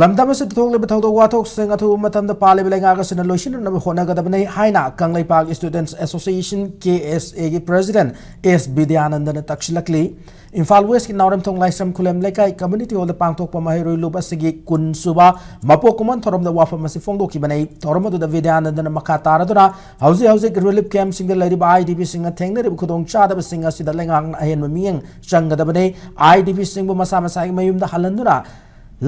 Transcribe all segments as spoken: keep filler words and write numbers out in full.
ꯂꯝꯗꯝ ꯑꯁꯤꯗ ꯊꯣꯛꯂꯤꯕ ꯊꯧꯗꯣꯛ ꯋꯥꯊꯣꯛꯁꯤꯡ ꯑꯊꯨꯕ ꯃꯇꯝꯗ ꯄꯥꯜꯂꯤꯕ ꯂꯩꯉꯥꯛ ꯑꯁꯤꯅ ꯂꯣꯏꯁꯤꯟꯅꯅꯕ ꯍꯣꯠꯅꯒꯗꯕꯅꯤ ꯍꯥꯏꯅ Kangleipak Students Association, K S A ꯒꯤ President S ꯕꯤꯗ꯭ꯌꯥꯅꯟꯗꯅ ꯇꯛꯁꯤꯜꯂꯛꯂꯤ꯫ ꯏꯝꯐꯥꯜ West ꯀꯤ ꯅꯥꯎꯔꯦꯝꯊꯣꯡ ꯂꯥꯏꯁ꯭ꯔꯝ ꯈꯨꯂꯦꯝ ꯂꯩꯀꯥꯏ Community Hall ꯗ ꯄꯥꯡꯊꯣꯛꯄ ꯃꯍꯩꯔꯣꯏ ꯂꯨꯞ ꯑꯁꯤꯒꯤ ꯀꯨꯟ ꯁꯨꯕ ꯃꯄꯣꯛ ꯀꯨꯝꯑꯣꯟ ꯊꯧꯔꯝꯗ ꯋꯥꯐꯝ ꯑꯁꯤ ꯐꯣꯡꯗꯣꯛꯈꯤꯕꯅꯤ꯫ ꯊꯧꯔꯝ ꯑꯗꯨꯗ ꯕꯤꯗ꯭ꯌꯥꯅꯟꯗꯅ ꯃꯈꯥ ꯇꯥꯔꯗꯨꯅ ꯍꯧꯖꯤꯛ ꯍꯧꯖꯤꯛ relief camp ꯁꯤꯡꯗ ꯂꯩꯔꯤꯕ I D P ꯁꯤꯡꯅ ꯊꯦꯡꯅꯔꯤꯕ ꯈꯨꯗꯣꯡꯆꯥꯗꯕꯁꯤꯡ ꯑꯁꯤꯗ ꯂꯩꯉꯥꯛꯅ ꯑꯍꯦꯟꯕ ꯃꯤꯠꯌꯦꯡ ꯆꯪꯒꯗꯕꯅꯤ꯫ I D P ꯁꯤꯡꯕꯨ ꯃꯁꯥ ꯃꯁꯥꯒꯤ ꯃꯌꯨꯝꯗ ꯍꯜꯍꯟꯗꯨꯅ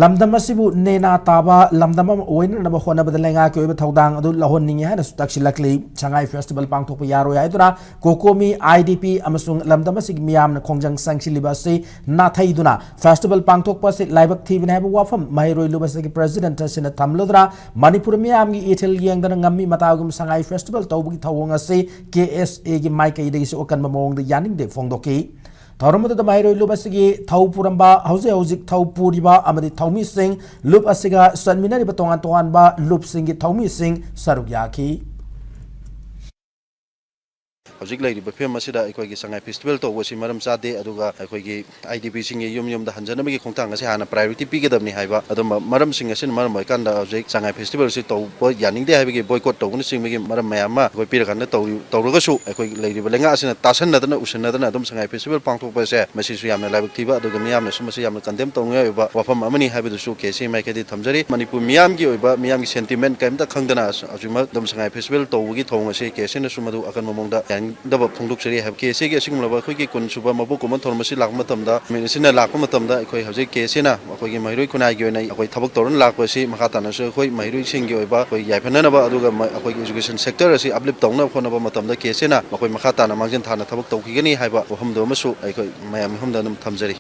ꯂꯝꯗꯝ ꯑꯁꯤꯕꯨ ꯅꯦꯅꯥ ꯇꯥꯕ ꯂꯝꯗꯝ ꯑꯃ ꯑꯣꯏꯅꯅꯕ ꯍꯣꯠꯅꯕꯗ ꯂꯩꯉꯥꯛꯀꯤ ꯑꯣꯏꯕ ꯊꯧꯗꯥꯡ ꯑꯗꯨ ꯂꯧꯍꯟꯅꯤꯡꯏ ꯍꯥꯏꯅꯁꯨ ꯇꯛꯁꯤꯜꯂꯛꯂꯤ꯫ ꯁꯉꯥꯏ Festival ꯄꯥꯡꯊꯣꯛꯄ ꯌꯥꯔꯣꯏ ꯍꯥꯏꯗꯨꯅ COCOMI, I D P ꯑꯃꯁꯨꯡ ꯂꯝꯗꯝ ꯑꯁꯤꯒꯤ ꯃꯤꯌꯥꯝꯅ ꯈꯣꯡꯖꯪ ꯆꯪꯁꯤꯜꯂꯤꯕ ꯑꯁꯤ ꯅꯥꯊꯩꯗꯨꯅ festival ꯄꯥꯡꯊꯣꯛꯄ ꯑꯁꯤ ꯂꯥꯏꯕꯛ ꯊꯤꯕꯅꯤ ꯍꯥꯏꯕ ꯋꯥꯐꯝ ꯃꯍꯩꯔꯣꯏ ꯂꯨꯞ ꯑꯁꯤꯒꯤ President ꯑꯁꯤꯅ ꯊꯝꯂꯗꯨꯅ ꯃꯅꯤꯄꯨꯔ ꯃꯤꯌꯥꯝꯒꯤ ꯏꯊꯤꯜ ꯌꯦꯡꯗꯅ ꯉꯝꯃꯤ ꯃꯇꯥꯒꯨꯝ ꯁꯉꯥꯏ Festival ꯇꯧꯕꯒꯤ ꯊꯧꯑꯣꯡ ꯑꯁꯤ K S A ꯒꯤ ꯃꯥꯏꯀꯩꯗꯒꯤꯁꯨ ꯑꯀꯟꯕ ꯃꯑꯣꯡꯗ ꯌꯥꯅꯤꯡꯗꯦ ꯐꯣꯡꯗꯣꯛꯈꯤ꯫ ꯊꯧꯔꯝ ꯑꯗꯨꯗ ꯃꯍꯩꯔꯣꯏ ꯂꯨꯞ ꯑꯁꯤꯒꯤ ꯊꯧ ꯄꯨꯔꯝꯕ, ꯍꯧꯖꯤꯛ ꯍꯧꯖꯤꯛ ꯊꯧ ꯄꯨꯔꯤꯕ ꯑꯃꯗꯤ ꯊꯧꯃꯤꯁꯤꯡ, ꯂꯨꯞ ꯑꯁꯤꯒ ꯆꯠꯃꯤꯟꯅꯔꯤꯕ ꯇꯣꯉꯥꯟ ꯇꯣꯉꯥꯟꯕ ꯂꯨꯞꯁꯤꯡꯒꯤ ꯊꯧꯃꯤꯁꯤꯡ ꯁꯔꯨꯛ ꯌꯥꯈꯤ꯫ ꯍꯧꯖꯤꯛ ꯂꯩꯔꯤꯕ ꯐꯤꯕꯝ ꯑꯁꯤꯗ ꯑꯩꯈꯣꯏꯒꯤ ꯁꯉꯥꯏ Festival ꯇꯧꯕ ꯑꯁꯤ ꯃꯔꯝ ꯆꯥꯗꯦ, ꯑꯗꯨꯒ ꯑꯩꯈꯣꯏꯒꯤ I D P ꯁꯤꯡꯒꯤ ꯌꯨꯝ ꯌꯨꯝꯗ ꯍꯟꯖꯅꯕꯒꯤ ꯈꯣꯡꯊꯥꯡ ꯑꯁꯤ ꯍꯥꯟꯅ priority ꯄꯤꯒꯗꯕꯅꯤ ꯍꯥꯏꯕ ꯑꯗꯨꯝꯕ ꯃꯔꯝꯁꯤꯡ ꯑꯁꯤꯅ ꯃꯔꯝ ꯑꯣꯏꯔꯀꯥꯟꯗ ꯍꯧꯖꯤꯛ ꯁꯉꯥꯏ Festival ꯑꯁꯤ ꯇꯧꯕ ꯌꯥꯅꯤꯡꯗꯦ ꯍꯥꯏꯕꯒꯤ boycott ꯇꯧꯕꯅꯆꯤꯡꯕꯒꯤ ꯃꯔꯝ ꯃꯌꯥꯝ ꯑꯃ ꯑꯩꯈꯣꯏ ꯄꯤꯔꯀꯥꯟꯗ ꯇꯧꯔꯤ-, ꯇꯧꯔꯒꯁꯨ ꯑꯩꯈꯣꯏ ꯂꯩꯔꯤꯕ ꯂꯩꯉꯥꯛ ꯑꯁꯤꯅ ꯇꯥꯁꯟꯅꯗꯅ ꯎꯁꯤꯟꯅꯗꯅ ꯑꯗꯨꯝ ꯁꯉꯥꯏ Festival ꯄꯥꯡꯊꯣꯛꯄ ꯑꯁꯦ ꯃꯁꯤꯁꯨ ꯌꯥꯝꯅ ꯂꯥꯏꯕꯛ ꯊꯤꯕ, ꯑꯗꯨꯒ ꯃꯤꯌꯥꯝꯅꯁꯨ ꯃꯁꯤ ꯌꯥꯝꯅ condemn ꯇꯧꯅꯤꯡꯉꯥꯏ ꯑꯣꯏꯕ ꯋꯥꯐꯝ ꯑꯃꯅꯤ ꯍꯥꯏꯕꯗꯨꯁꯨ K S A ꯃꯥꯏꯀꯩꯗꯒꯤ ꯊꯝꯖꯔꯤ꯫ ꯃꯅꯤꯄꯨꯔ ꯃꯤꯌꯥꯝꯒꯤ ꯑꯣꯏꯕ, ꯃꯤꯌꯥꯝꯒꯤ sentiment ꯀꯔꯤꯝꯇ ꯈꯪꯗꯅ ꯍꯧꯖꯤꯛꯃꯛ ꯑꯗꯨꯝ ꯁꯉꯥꯏ Festival ꯇꯧꯕꯒꯤ ꯊꯧꯑꯣꯡ ꯑꯁꯤ K S A ꯅꯁꯨ ꯃꯗꯨ ꯑꯀꯟꯕ ꯃꯑꯣꯡꯗ ꯌꯥꯅꯤꯡꯗꯕ ꯐꯣꯡꯗꯣꯛꯆꯔꯤ ꯍꯥꯏꯕ꯫ K S A ꯒꯤ ꯑꯁꯤꯒꯨꯝꯂꯕ ꯑꯩꯈꯣꯏꯒꯤ ꯀꯨꯟ ꯁꯨꯕ ꯃꯄꯣꯛ ꯀꯨꯝꯑꯣꯟ ꯊꯧꯔꯝ ꯑꯁꯤ ꯂꯥꯛꯄ ꯃꯇꯝꯗ, ꯅꯨꯃꯤꯠ ꯑꯁꯤꯅ ꯂꯥꯛꯄ ꯃꯇꯝꯗ ꯑꯩꯈꯣꯏ ꯍꯧꯖꯤꯛ K S A ꯅ ꯑꯩꯈꯣꯏꯒꯤ ꯃꯍꯩꯔꯣꯏ ꯈꯨꯟꯅꯥꯏꯒꯤ ꯑꯣꯏꯅ ꯑꯩꯈꯣꯏ ꯊꯕꯛ ꯇꯧꯔꯅ ꯂꯥꯛꯄ ꯑꯁꯤ ꯃꯈꯥ ꯇꯥꯅꯁꯨ ꯑꯩꯈꯣꯏ ꯃꯍꯩꯔꯣꯏꯁꯤꯡꯒꯤ ꯑꯣꯏꯕ ꯑꯩꯈꯣꯏ ꯌꯥꯏꯐꯅꯅꯕ, ꯑꯗꯨꯒ ꯃ-, ꯑꯩꯈꯣꯏꯒꯤ education sector ꯑꯁꯤ uplift ꯇꯧꯅꯕ ꯍꯣꯠꯅꯕ ꯃꯇꯝꯗ K S A ꯅ ꯃꯈꯣꯏ ꯃꯈꯥ ꯇꯥꯅ ꯃꯥꯡꯖꯤꯟ ꯊꯥꯅ ꯊꯕꯛ ꯇꯧꯈꯤꯒꯅꯤ ꯍꯥꯏꯕ ꯋꯥꯐꯝꯗꯨ ꯑꯃꯁꯨ ꯑꯩꯈꯣꯏ ꯃꯌꯥꯝ ꯃꯐꯝꯗ ꯑꯗꯨꯝ ꯊꯝꯖꯔꯤ꯫